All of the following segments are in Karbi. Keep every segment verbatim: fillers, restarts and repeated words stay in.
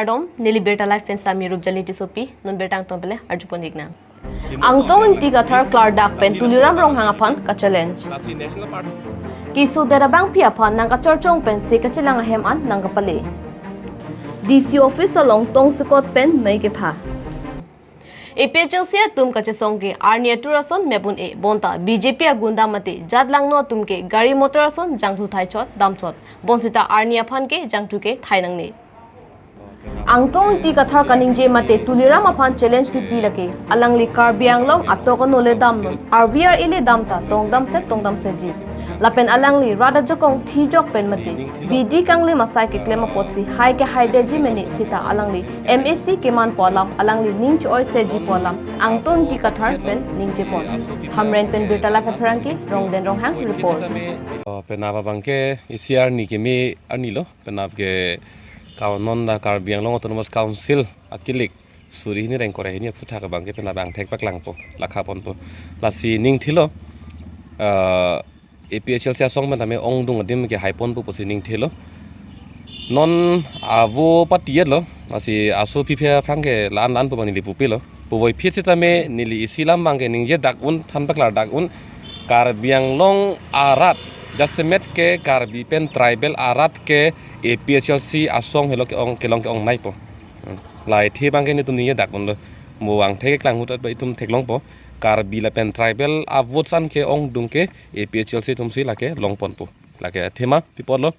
Kardom, neli Birta Live pen Sami Rupjali Tissopi, non birta angtong pele arjupon iknang. Angtong Ingti Kathar klardak pen Tuliram Ronghang aphan ka-challenge. Keso det abangpi aphan nangkachorchong pensi kachelang ahem an nangkapale. D C office along tong sekot pen mei kepha. A P H L C atum kachesong ke arni atur ason mep un-e bonta B J P agunda mate jat langno atum ke gari motor ason jangthu thai chot dam chot. Bonsita arni aphan ke jangthu ke thai nangne. Angtong Ingti Kathar kaningje mate Tuliram aphan challenge kipi lake. Alangli Karbi Anglong atok ano le damnon, R V R A le dam ta tongdamset tongdamsetji. Lapen alangli rat ajakong thijok pen mate bidi kanglim asai keklem apotsi hai kehaidetji mene sita alangli M A C kemanpo alam, alangli ning che-oisetjipo alam Angtong Ingti Kathar pen ningjepon. Hamren pen Birta Live apherangke Rongden Ronghang report. Oh, penap abangke isi arni keme arni lo, penap ke kaunnon da Karbi Anglong Autonomous Council akilik suri hini rengkore hini aphuthak abangke penap angthek paklangpo, lakhaponpo. Lasi ningthilo, eh, A P H L C asong pen tame ongdung adim ke haiponpo pusi ningthilo. Non avo patiyet lo, lasi aso aphi apherangke lan lan pu abang neli pupilo. Puvoiphit sitame neli isi alam abangke ningjedak un, than paklardak un, Karbi Anglong arat, jasemet ke Karbi pen tribal arat ke A P H L C asong helo ke-ong, kelong ke-ongnaipo. Hmm. Lahai athe abangke netum ningjedak unlo. Mo angthek keklang ahut itum theklongpo. Karbi lapen tribal a-votes an ke-ongdung ke A P H L C atumsi lake longponpo. Lake athema pi apotlo.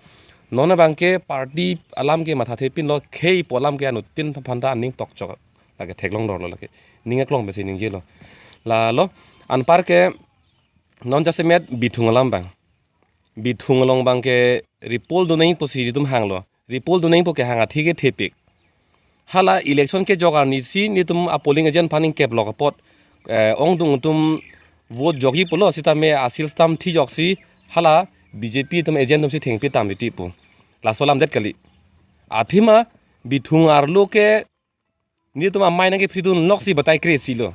Non abangke party alam ke mathathepinlo, khei pu alam ke anuttin aphan ta aning tokchok. Lake theklong dorlo lake. Ning aklong pensi ningjelo. Lalo, anpar ke non jasemet Bithung alam abang. Bithung along abangke repoll donang pusi itum hanglo. Repoll donangpo kehang athe ke thepik. Hala election kejok arnisi netum a-polling agent aphan ningkeplok apot, eh, ongdung atum vote jokji pulo sitame a-seal stamp thijoksi hala B J P atum agent atumsi thengpi tam titi pu. Laso alam det kali. Athema Bithung arlo ke netum amei nangkephridun loksi batai kre-isi lo.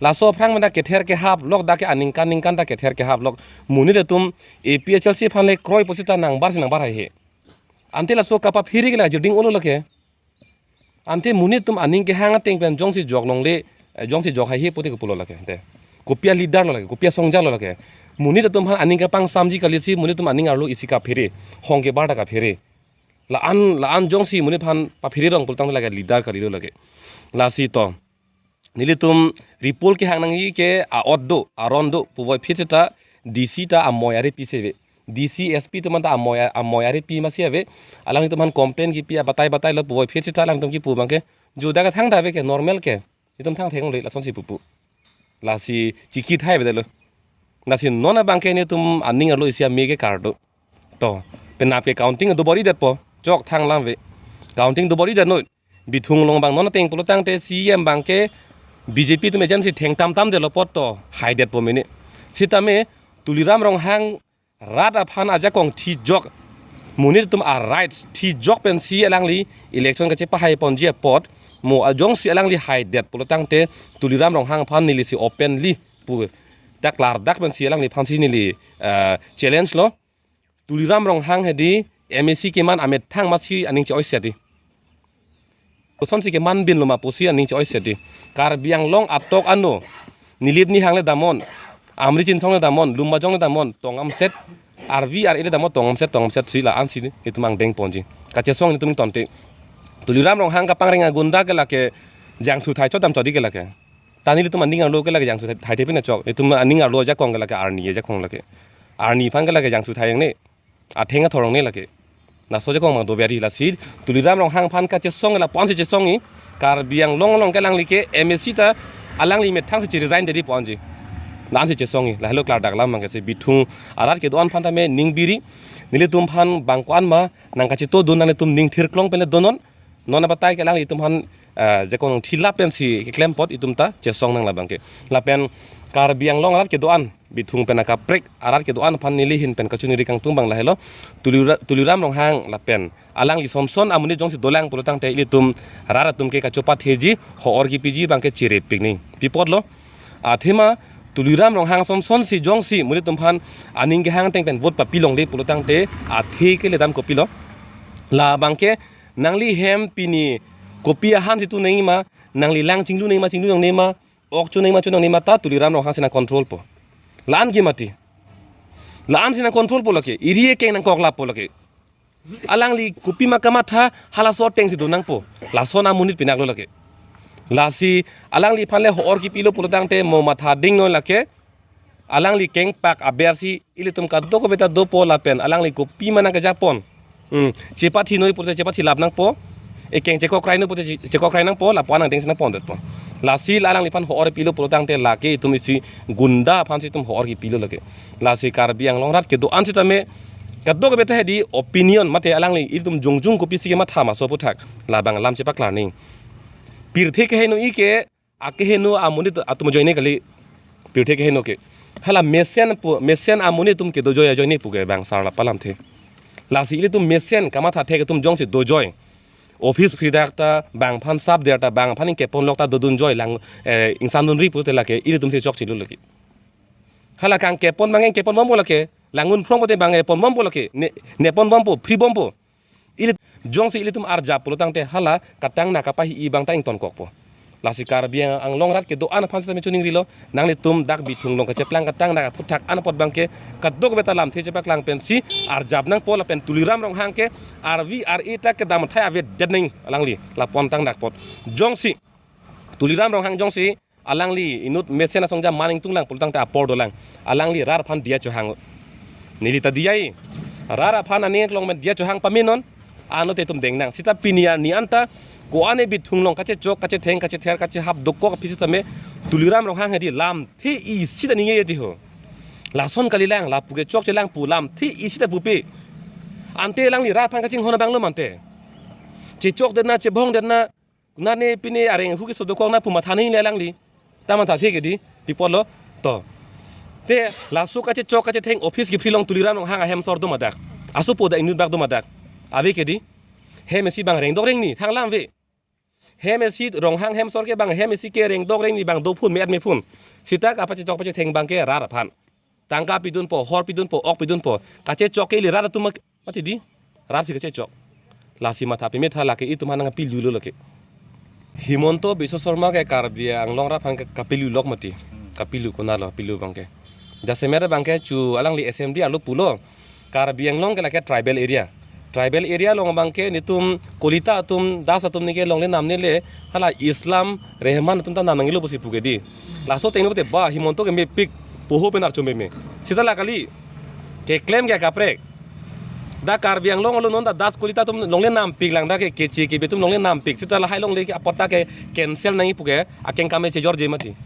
Laso aphrang mena kether kehap lok, dak ke aningkan ningkan ta kether kehap lok. Monit atum A P H L C aphan le kroipo sita nangbarsi nangbar haihe. Ante laso kapaphere ke la jirding olo lake. Ante monit atum aning kehang ateng pen jongsi jok longle, eh, jongsi jok haihe pute kopulo lake. Ante kopi a-leader lo lake, kopi asongja lo lake. Monit atum aphan aning kapangsamji kalisi monit atum aning arlo isi kaphere, hong kebar ta kaphere. La-an, la-an jongsi monit aphan paphere rong pulotangte lake leader kalilo lake. Lasi to. Nelitum repoll kehang nangji ke a-ot do, aron do, puvoiphit sita D C ta amoi ari pisi ave. D C S P atum anta amoi, amoi ari pi masi ave. Alanglitum aphan complain kipi abatai batailo, puvoiphit sita alangtum kipu abangke. Juda ke thangta ave ke normal ke. Itum thang theklongle lasonsi pupu. Lasi chiki thai avedetlo. Lasi non abangke netum aning arlo isi amei ke kardo. To, penap ke counting do bor-idetpo. Chok thang alam ave. Counting do bor-idet noi. Bithung along abang non ateng pulotangte C E M abangke B J P atum agentsi thengtam tamdetlo apot to haidetpo mene. Sitame Tuliram Ronghang rat aphan ajakong thijok, monit atum a-rights thijok pensi alangli election kachepahaiponji apot, mo ajongsi alangli haidet pulotangte Tuliram Ronghang aphan nelisi openly pu ta klardak pensi alangliphansi neli, eh, challenge lo. Tuliram Ronghang hedi M A C keman amethang masi aning che-oiset di. Kosonsi keman binlo ma pusi aning che-oiset di. Karbi Anglong atok ano, Nilip Nihang le damnon, Amri Chinthong le damnon, Lumbajong le damnon, tongdamset, R V R A le damnon, tongdamset, tongdamsetsi la-ansi itum angdengponji. Kachesong itum tonte. Tuliram Ronghang kapangreng agunda ke lake jangthu thai chot dam chot di ke lake. Ta nelitum aning arlo ke lake jangthu thai, thai thepin achok. Itum aning arlo ajakong ke lake arni ajakong lake. Arni aphan ke lake jangthu thai nangne. Atheng athorong nangne lake. Laso ajakong abang dover-i lasi Tuliram Ronghang aphan kachesong la ponsi chesongji. Karbi Anglong along ke alangli ke M A C ta alangli methangsi che-resign dedi ponji. La-ansi chesongji. Lahelo klardak alam abangke si Bithung arat kedo-an aphan tame ning biri. Nelitum aphan bang ko-an ma nangkachetodun, nanglitum ning thirklong pen le donon. Non abatai ke alanglitum aphan, eh, ajakong thilap pensi keklem apot itum ta chesong nang labangke. Lapen Karbi Anglong arat kedo-an, Bithung pen akaprek arat kedo-an aphan neli ahin pen kachiningri kangtung abang lahelo. Tulira-, Tuliram Ronghang lapen alangli sonson amonit jongsi dolang pulotangte ilitum rat atum ke kachopatheji, ho-or kipiji abangke cherepik ni. Pi apotlo. Athema Tuliram Ronghang sonsonsi jongsi monit atum aphan aning kehang ateng pen vote papilongle pulotangte athe ke ledam kopilo. Labangke nangli hem pini Kopi ahan si tu nangji ma, nangli lang chinglu nangji ma, chinglu nangne ma, ok cho nangji ma, cho nangne ma ta Tuliram Ronghang si nang control po. La-an ke mati. La-an si nang control po lake. Iri ekeng nangkok lap po lake. Alangli kopi ma kamatha, halaso ateng si do nangpo. Lason amonit pinak lo lake. Lasi alangliphan le ho-or kipilo pulotangte mo matha ding noi lake. Alangli kengpak aber si ilitum kadokave ta dopo lapen alangli kopi ma nangkejapon. Hmm. Chepathi noi pulote chepathi lap nangpo. Ekeng chekokrai noi pulote che-, chekokrai nangpo, lapu-an angdeng si nangpondetpo. Lasi la alangliphan ho-or pilo pulotangte lake itum isi gunda aphan si itum ho-or kipilo lake. Lasi Karbi Anglong rat kedo-an sitame kadokave ta hedi opinion mate alangli itum jongjung kopisi kematha ma so aputhak labang alam chepaklar nangji. Pirthe keheno-i ke akeheno amonit atum ajoine kali. Pirthe keheno ke. Hala mesen pu, mesen amonit atum kedo joi ajoine pu ke bang sarla palamthe. Lasi ilitum mesen kamatha thek atum jongsi dojoi. Office free dak ta bangphan sap der ta bangphan ingkepon lok ta dodun joi lang, eh, ingsamdunri pulote lake ilitum si chokchelo lake. Hala kangkepon bang ingkepon bompo lake. Langun phrong pulote bang ingkepon bompo lake. Ne, nepon bompo, free bompo. Ili jongsi ilitum arjap pulotangte hala katang na kapahi-i bang ta ingtonkokpo. Lasi Karbi Anglong rat kedo-an aphan sitame choningrilo, nanglitum dak Bithung along kacheplang katang na kaputhak an apot bangke kadokave ta lamthe chepaklang pensi arjap nangpo lapen Tuliram Ronghang ke arvi ar-e ta kedam athai avedet nangji alangli lapu-an tangdak apot. Jongsi Tuliram Ronghang jongsi alangli inut mesen asong jam maning tunglang pulotangte apor dolang. Alangli rat aphan diya chohang. Neli ta diya-i. Rat aphan aning aklong pen diya chohang pamenon. Ano te itum dengnang. Sita pini arni anta ko-an e Bithung along kachechok, kachetheng, kachether, kachehap dokok aphi sitame Tuliram Ronghang hedi lamthe isi ta ningje-e ti ho. Lason kalilang, lapu ke chokchelang pu lamthe isi ta pupe. Ante alangli rat aphan kachinghon abang lo mante. Chechokdet na, chebongdet na, nane pine areng hu keso dokok na pu matha nangji le alangli. Ta mathathe ke di, pi apotlo, to. Te laso kachechok kachetheng office kepri along Tuliram Ronghang ahem sor do ma dak. Asopo dak inut bak do ma dak. Ave ke di. Hem isi bang rengdok rengni, thang alam ave. Hem isi Ronghang hem sor ke bang hem isi ke rengdok rengni bang dophun me-at mephun. Sita kapachechok pachetheng bangke rat aphan. Tangka pidunpo, hor pidunpo, ok pidunpo. Kachechok ke ili rat atum ma-, mati di. Rat si kachechok. Lasi matha pemetha lake itum aphan nangpilulo lake. Himanta Biswa Sarma ke Karbi Anglong rat aphan ke kapilulok mati. Kapilu konatlo, pilu bangke. Jasemet bangke chu alangli S M D arlo pulo. Karbi Anglong ke lake tribal area. Tribal area along bangke netum Kolita atum, Das atum neke longle namne le hala Islam Rehman atum ta nam nangjilo pusi puke di. Laso ateng pulote ba Himanta ke mepik poho pen archum meme. Sita la kali. Keklem ke kaprek. Dak Karbi Anglong along non dak Das Kolita atum longle nampik lang dak ke Keche Kebe atum longle nampik. Sita lahai longle ke apot ta ke cancel nangji puke akeng kame chejor je mati.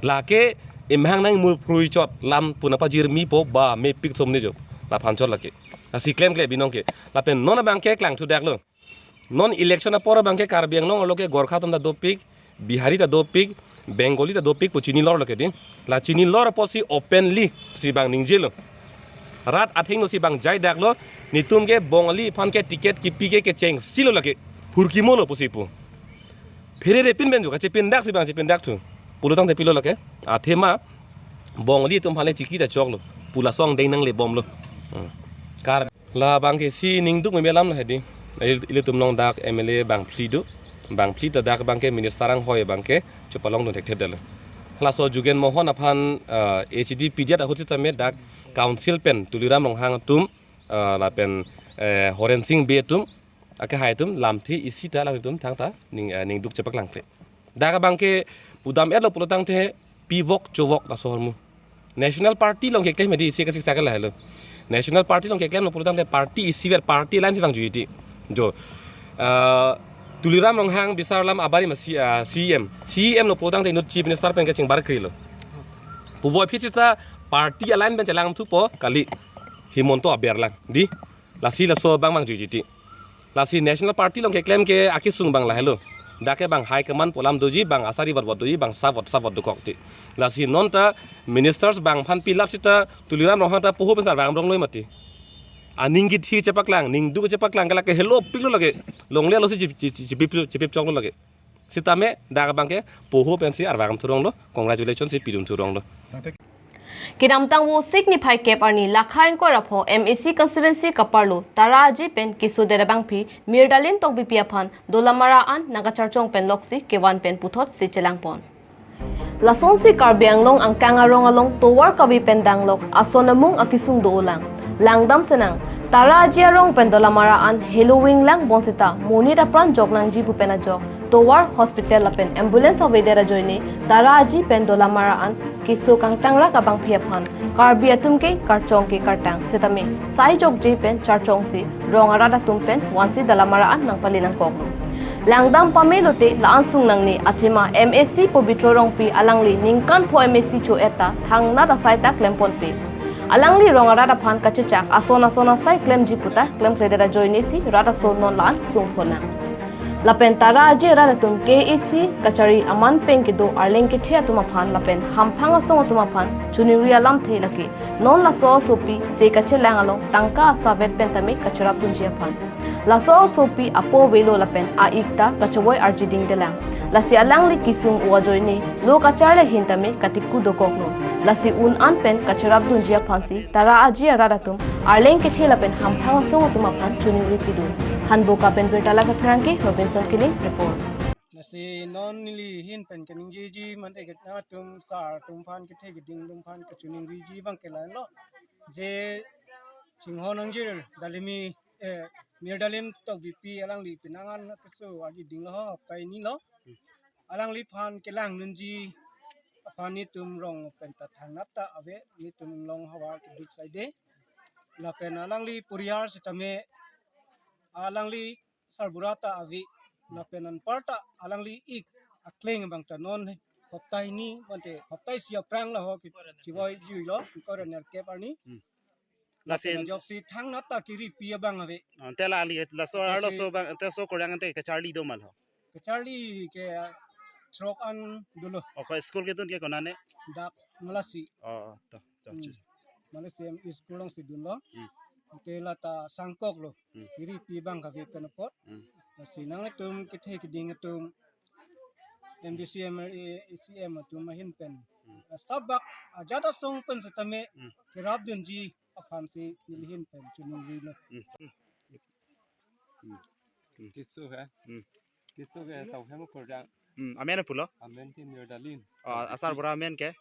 Lake emhang nangji mur phrui chot lam pu nangpajirmipo ba mepik som ne jo. Laphan chot lake. Lasi klemkle binong ke. Lapen non abangke klangthudaklo. Non election apor abangke Karbi Anglong arlo ke Gorkha atum ta dopik, Bihari ta dopik, Bengali ta dopik pu chinilorlo ke di. La chinilor apotsi openly si bang ningjelo. Rat athengno si bang jaidaklo, netum ke Bongali aphan ke ticket kipi ke kecheng silo lake. Phurkimolo pusi pu. Pherere pin benjo kachepindak si bang chepindak thu. Pulotangte pilo lake. Athema Bongali atum aphan le chiki ta choklo. Pu laso angdeng nangle bomlo. Hmm. Kar labangke si ningduk meme alam lo hedi. Il-, ilitum along dak M L A bangphli do. Bangphli ta dak bangke minister anghoi bangke chepalongdun thekthedetlo. Laso Jugen Mohan aphan, eh, H D P J ahut sitame dak council pen Tuliram Ronghang atum, eh, lapen, eh, Horen Sing Bey atum, akehai atum, lamthe isi ta alangtum thangta ning, eh, ningduk chepaklangkle. Dak abangke pudam-etlo pulotangte pivok chovok laso ahormu. National Party along keklem hedi isi kasik sakal lahelo. National Party along keklemlo pulotangte party isivet party alliance vangjuiti. Jo. Ah, Tuliram Ronghang bisar alam abari ma C, ah, C E M. C E M lo pulotangte inut Chief Minister pen kachingbar krilo. Puvoiphit sita party alliance pen chelangthupo kali. Himanta aber lang. Di. Lasi laso abang vangjuiti. Lasi National Party along keklem ke akesung abang lahelo. Dak ke bang high command pu alam doji, bang asari vot vot doji, bang sa vot sa vot dokok ti. Lasi non ta ministers bangphan pilap sita Tuliram Ronghang ta poho pen sar bang rong noi mati. Aning kithi chepaklang, ningduk chepaklang ke lake helopiklo lake. Longle alosi chip, chip, chip, chip, chip, chipchoklo lake. Sitame dak abangke poho pensi arvang thuronglo, congratulations si pidun thuronglo. Kedamtang vo sik niphai kep arni lakha ingkoi ra pho M A C constituency kaparlo Tara Aji pen keso det abangpi Mirdalin Tokbipi aphan Dolamara an nangkacharchong pen loksi kevan pen puthot si chelangpon. Lasonsi Karbi Anglong angkang arong along tovar kave pen danglok ason amung akesung do-olang. Langdam senang, Tara Aji arong pen Dolamara an helo vinglang bonsita monit apran jok nangji pu pen ajok tovar, hospital lapen ambulance avedet ajoine Tara Aji pen Dolamara an keso kangtangrak abangpi aphan Karbi atum ke karchong ke kartang setame sai jokje pen charchongsi rong arat atum pen vansi Dolamara an nangpale nangkoklo. Langdam pamelote la-an sung nangne athema M A C Pobitro Rongpi alangli ningkan pho M A C cho-et ta thangnat asai ta klemponpe. Alangli rong arat aphan kachechak ason ason asai klemji puta klemkledet ajoine si rat aso non la-an sung phonang. Lapen Tara Aji arat atum K A A C kachari aman pen kedo arleng kethe atum aphan lapen hamphang asong atum aphan choningri alamthe lake non laso asopi se kachelang along tangka asavet pen tame kacherapdunji aphan. Laso asopi apo avelo lapen a-ik ta kachavoi arji dingdelang. Lasi alangli kesung o ajoine lo kacharli ahin tame katiku dokoklo. Lasi un an pen kacherapdunji aphansi Tara Aji arat atum arleng kethe lapen hamphang asong atum aphan choningri pidun. Hanboka pen birta lake pherangke Robinson Killing report. Lasi non neli ahin pen kaningjeji mate ke nangtum sar atum aphan kethe keding atum aphan kachoningriji abang ke la-anlo. Je chinghon nangjir Dalimi, eh, Mirdalin Tokbipi alangli penang an keso aji dinglo ho, hapta hini lo. Alangliphan kelangdunji aphan netum rong pen ta thangnat ta ave, netum inglong havar keduk saide. Lapen alangli poriyar setame alangli sarbura ta ave. Lapen anparta alangli ik akleng abang ta non hapta hini mate hapta isi aphrang la ho kachivoi juilo, ingkoi ra nerkep arni. Hmm. Lapen lasen ajoksi thangnat ta keripi abang ave. Ante la ali laso arloso bang ante so korang ante kacharli do ma lo? Kacharli ke throk an dolo. Oko school kedun ke konane? Dak Malasi. Oh, to, to, hmm, to. Malasi M E school alongsi dunlo. Hmm. Ante la ta sangkoklo. Hmm. Keripi abang kave pen apot. Hmm. Lasi nangtum kethe keding atum M D C, M L A, E C M atum ahin pen. Hmm. Sabak ajat asong pen setame, hmm, kerapdunji aphansi neli ahin pen choningrilo. Hmm. Hmm. Keso he. Hmm. Keso ke tau hem kordang. Hmm. Amen pulo? Amen ke Mirdalin. Ah, asarbura amen ke?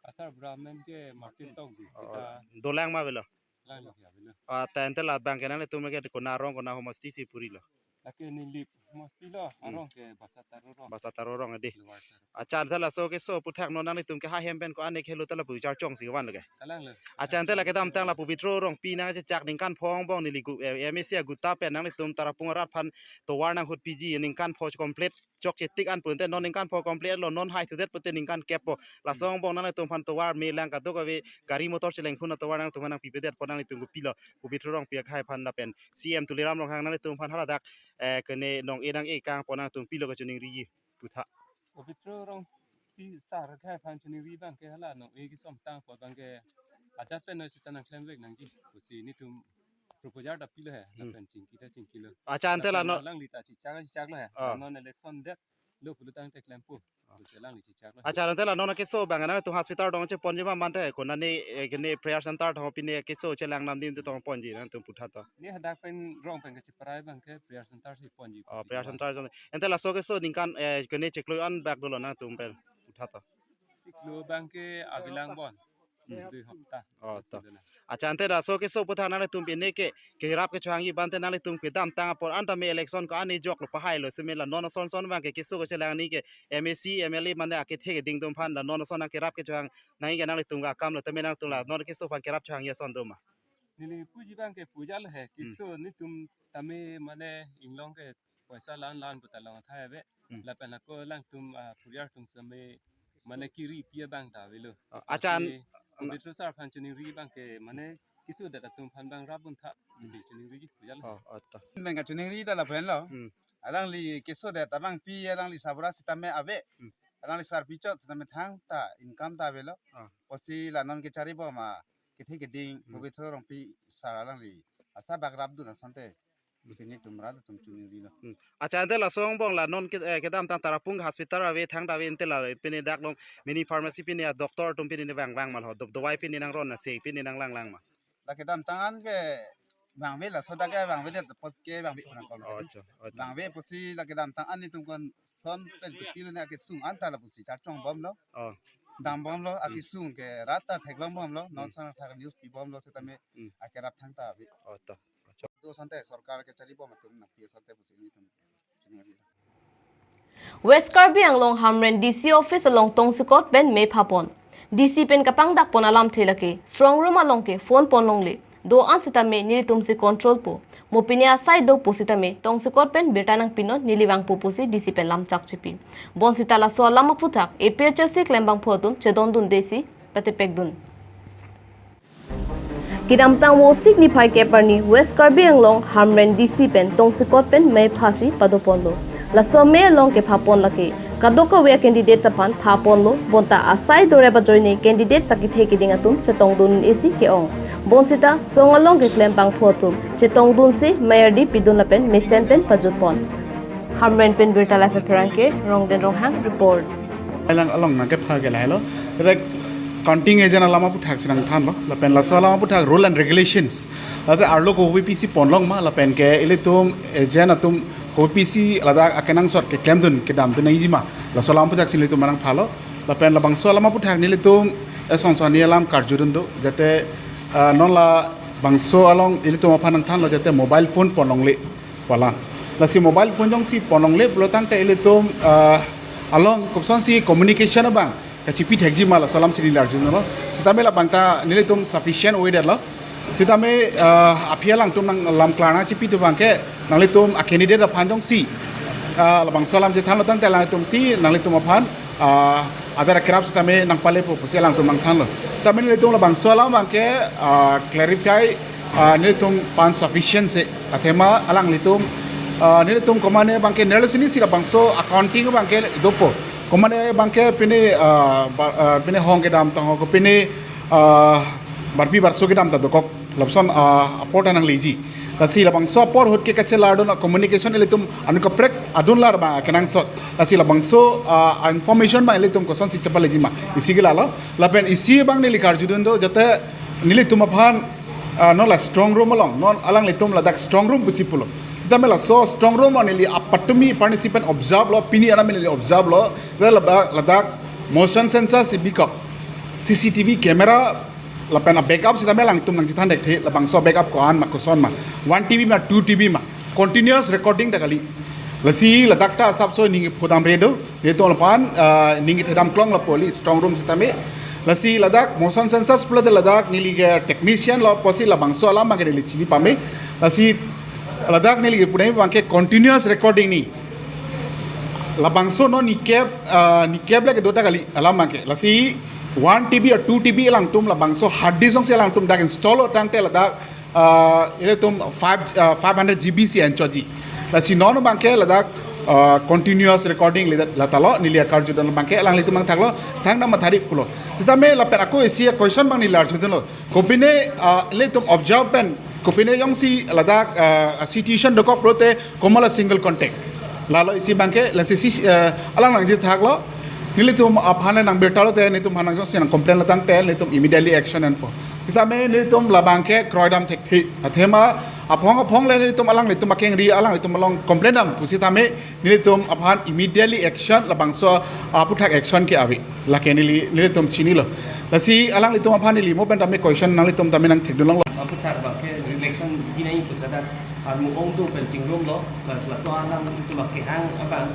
Asarbura amen ke Martin Tokbi. Oh, kita dolang ma avelo? Lang lagi avelo. Ah, ta ante labang ke nanglitum ke kona arong kona homosti si purilo? Lake Nilip homosti lo, hmm, arong ke Basa Taro rong. Basa Taro rong ade. Lower Taro. Achan ta laso keso aputhak non nanglitum ke ha hem pen ko-an ke helo ta lapu charchongsi vanlo ke? Kalanglo. Achan ta la kedamtang la Pobitro Rongpi nangchechak ningkan pho angbong neli gu, eh, M A C aguta pen nanglitum Tarapung arat aphan tovar nanghutpiji ningkan pho complete chokche tik an pu ante non ningkan pho complete lo, non hai thudet pute ningkan kep po. Laso angbong nanglitum aphan tovar melang kadokave gari motor chelengkhun atovar nangtum aphan nangpipedetpo, nanglitum kopilo Pobitro Rongpi akhai aphan lapen C M Tuliram Ronghang nanglitum aphan haladak, eh, kene nong-e nang-e kangpo, nangtum pilo kachoningriji putha? Pobitro Rongpi sar akhai aphan choningri abang ke hala nong-e kesom tangpo abang ke ajat pen noi sita nangklemvek nangji pusi netum proposal ta pilo he, hmm, lapen chingki ta chingkilo. Achan te la lapen non alangli ta chechak chechaklo he. Ah. Non election det lo pulo tangte klempo. Ah. Pusi alangli chechaklo he. Achan te la non keso abang nangtum hospital dong cheponji ma mate konane, eh, kene prayer center thong pine keso chelang nam dim te tong ponji nangtum putha to? Ne hadak pen rong pen kacheparai abang ke prayer center si ponji. Oh, pusi prayer center dong. Ante laso keso ningkan, eh, kene chiklo an bak dolo nangtum pen putha to? Chiklo abang ke avelang bon. Hmm. Dui hapta. Oh, to. Achan te laso keso aputhak nanglitum pine ke kerap kechohangji abang te nanglitum kedamtang apor an tame election ko-an ejoklo, pahailo, seme la non ason son abang ke keso kachelangji ke M A C, M L A mane akethe keding atum aphan la non ason nangkerap kechohang nangji ke nanglitum ke akam lo, tame nangtum la non keso aphan kerap chohangji ason do ma? Neli puji abang ke pujalo he, hmm, keso netum tame mane inglong ke poisa la-an la-an puta long athai ave. Hmm. Lapen ako alangtum, ah, poriyar atum seme mane keripi abang ta avelo. Ah, achan. Lasi Pobitro sar aphan choningri abang ke mane keso det atum aphan abang rapdun tha. Hmm. Si choningriji pujalo. Oh, oh, to. Nang kachoningri ta lapen lo. Hmm. Alangli keso det abangpi alangli sarbura sitame ave. Hmm. Alangli sarpi chot sitame thangta income ta avelo. Ah. Pusi la non kechari bom akethe keding, hmm, Pobitro Rongpi sar alangli asabak rapdun asonte Busi nelitum rat atum chunirilo. Hmm. Accha, ante laso angbong la non ke, eh, kedamtang Tarapung hospital ave, thangta ave, ante la pine dak long mini pharmacy pine a doctor atum pine vangvang ma lo, do-, dawai pine nangron, ase pine nanglanglang ma? La kedamtang an ke vangve, laso dak ke vangvedet, pos ke vangve pernah kol. Oh, accha, oh, accha. Vangve pusi la kedamtang an nelitum koson pen kepilo ne akesung anta la pusi charchongbomlo. Oh. Dambomlo, hmm, akesung ke rat ta theklongbomlo, non, hmm, sang thak news pibomlo setame, hmm, akerap thangta ave. Oh, to. Accha. Do sante sorkar kecharibom atum nangpi sante pusi nelitum chunirilo. West Karbi Anglong Hamren D C office along tongsekot pen mei phapon. D C pen kapangdakpon alamthe lake strong room along ke phone ponlongle. Do-an sitame nelitumsi control po. Mo pine asai do pusitame tongsekot pen birta nangpinon, neli vangpo pusi D C pen lamchak chipi. Bonsita laso alam aphuthak A P H L C klembangphu atum chedondundesi patepekdun. Kedamtang Vosik niphai kep arni West Karbi Anglong Hamren D C pen tongsekot pen mei phasi padoponlo. Laso mei along kephapon lake kadokave a-candidate aphan phaponlo, bonta asai dorep ajoine candidate akethe keding atum chetongdun isi ke-ong. Bonsita song along keklembangphu atum chetongdunsi mei ardi pidun lapen mesen pen pajutpon. Hamren pen Birta Live apherangke Rongden Ronghang report. Alang along nangkepha ke lahelo. Direct counting agent alam aphuthak si nangthanlo. Lapen laso alam aphuthak rule and regulations. Late arlo kopi pisi ponlong ma, lapen ke ilitum agent atum kopi pisi ladak akenangsot keklemdun kedamdun nangji ma. Laso alam aphuthak si nelitum manang phalo. Lapen labangso alam aphuthak nelitum esong soni alam karjudun do. Jate, ah, non labangso along ilitum aphan nangthanlo jate mobile phone ponlongle pu alam. Lasi mobile phone jongsi ponlongle pulo tangte ilitum, ah, along kopusonsi communication abang kachipi thekji ma, laso alam si neli arjunlo. Sitame labang ta nelitum sufficient oidetlo. Sitame, ah, aphi alangtum nanglam klarna chipi tu abangke nanglitum a-candidate aphan jongsi, ah, labangso alam chethanlo tangte alangtumsi nanglitum aphan, ah, adar akerap sitame nangpalepo pusi alangtum nangthanlo. Sitame nelitum labangso alam abangke, ah, clarify, ah, nelitum aphan sufficient si. Athema alanglitum, ah, nelitum komane abangke nerlo sini si labangso accounting abangke dopo. Komane abangke pine, ah, bar-, ah, pine hong kedam tangho ko pine, ah, barpi barso kedam ta dokok. Lapuson, ah, apor ta nangleji. Lasi labangso apor ahut ke kachelardun a-communication ilitum anut kaprek adunlar abang kenangsot. Lasi labangso, ah, information abang ilitum kosonsi chepaleji ma. Isi ke lalo. Lapen isi abang neli karjudun do jate nelitum aphan, ah, non la strong room along, non alanglitum ladak strong room pusi pulo. Sitame laso strong room along neli apatumi participant observe lo, pini anam neli observe lo, ladak, ladak motion sensor si bikok, C C T V camera, lapen a-backup sitame alangtum nangchethan thekthe, labangso backup ko-an ma koson ma, one T V ma, two T V ma, continuous recording ta kali. Lasi ladak ta asapso ning phodamre do, nelitum aphan, ah, ning thedam klong lapu kali strong room sitame. Lasi ladak motion sensors pulote ladak neli ke technician lo pusi labangso alam abangke neli chini pame. Lasi ladak neli ke pudai abangke continuous recording ni. Labangso non nikep, ah, nikep lake do ta kali alam abangke. Lasi one T V or two T V alangtum labangso hard disk jongsi alangtum dak install lo tangte ladak, ah, ilitum five, ah, five hundred G B si enchoji. Lasi non abangke ladak, ah, continuous recording le latalo, neli akarjudun abangke alanglitum nangthaklo, thangnat mathari pulo. Sitame lapen ako isi a-question abang neli arjudunlo. Kopine, ah, ilitum observe pen, kopine jongsi ladak, ah, situation dokok pulote komat a-single contact. Lalo isi abangke, lasi si, ah, alang nangchethaklo. Nelitum aphan nangbirtalote, nelitum aphan nang jongsi nang-complain lo tangte, nelitum immediately action enpo. Sitame nelitum labangke kroidam thekthe. Athema aphong aphong le nelitum alanglitum akengri alanglitum along complain dam pusitame nelitum aphan immediately action labangso aphuthak action ke ave. Lake neli, nelitum chinilo. Lasi alanglitum aphan neli mo pen tame question nanglitum tame nangthekdun longlo. Aphuthak abangke re-election binai pusada armu ongdung pen chingrumlo, laso alanglitum akehang abang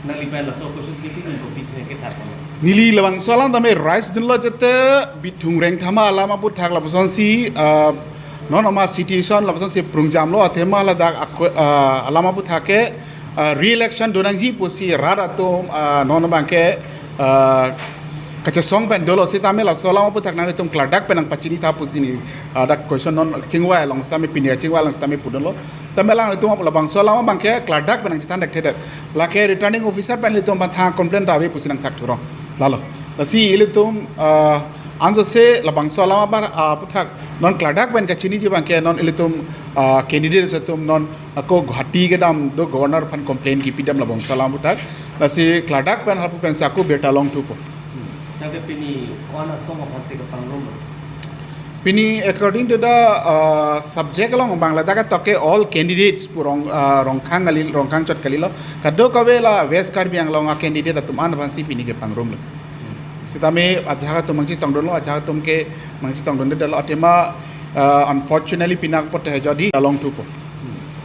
nangli pen laso question kepidun kopi sine kethak. Neli labangso alam tame raise dunlo jate Bithung Rengthama alam aphuthak lapusonsi, ah, non ama situation lapusonsi prungjamlo athema ladak ako, ah, alam aphuthak ke, ah, re-election donangji pusi rat atum, ah, non abangke, ah, kachesong pen dolo sitame laso alam aphuthak nanglitum klardak pen nangpachini tha pusi neli, ah, dak question non chingvai along sitame pini chingvai along sitame pudunlo. Tame alanglitum labangso alam abangke klardak pen nangchethan thekthedet. Lake returning officer pen ilitum aphan thang complain ta ave pusi nangthak thurong. Lalo. Lasi ilitum, ah, Anso se labangso alam abar, ah, aphuthak non klardak pen kachiniji abangke non ilitum, ah, candidates atum non ako Guwahati kedam do governor aphan complaint kipidam labangso alam aphuthak. Lasi klardak pen hapu pen saku birta longthupo. Tapi pini ko-an asong aphansi kepangrum? Pini according to the, uh, subject along bangla dak toke all candidates pu Rong, uh, Rongkhang kali, Rongkhang chot kalilo. Kadokave la West Karbi Anglong a candidate atum an aphansi pini kepangrum lo. Sitame ajahak atum mangchitongdunlo, ajahak atum ke mangchitongdundetlo, athema, uh, unfortunately pini apot he jodi longthupo.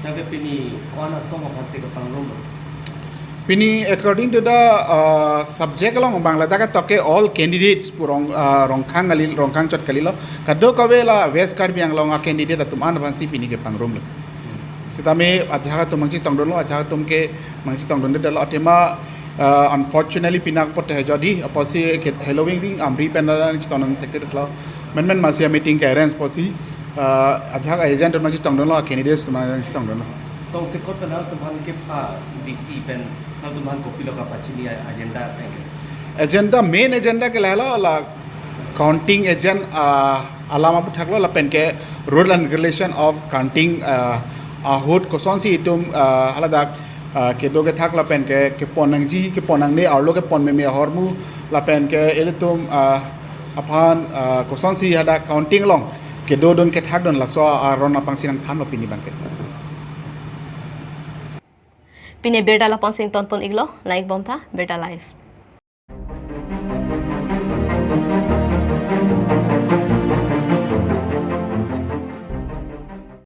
Tapi pini ko-an asong aphansi kepangrum? Pini according to the, uh, subject along bangla dak toke all candidates pu Rong, uh, Rongkhang kali, Rongkhang chot kalilo. Kadokave la West Karbi Anglong a candidate atum an aphansi pini kepangrum lo. Sitame ajahak atum mangchitongdunlo, ajahak atum ke mangchitongdundetlo, athema, uh, unfortunately pini apot he jodi apotsi ke Halloween ring Amri pen nangchitongdun thekthedetlo. Menmen masi meeting ke arrange apotsi, uh, ajahak agent atum mangchitongdunlo, candidates atum mangchitongdunlo. Tongsekot pen nangtum aphan kepha D C pen nangtum aphan kopilo kapachini agenda pen ke? Agenda, main agenda ke lahelo la counting agent, ah, alam aphuthaklo lapen ke rule and regulation of counting, ah, ahut kosonsi itum, ah, haladak, ah, kedo kethak lapen ke kepon nangji kepon nangne arlo kepon meme ahormu lapen ke ilitum, ah, aphan, ah, kosonsi hadak counting along kedodun kethakdun laso aron aphansi nangthanlo pini abangke. Pini birta lapu-an si ingtonpon-iklo, langpon tha, Birta Live.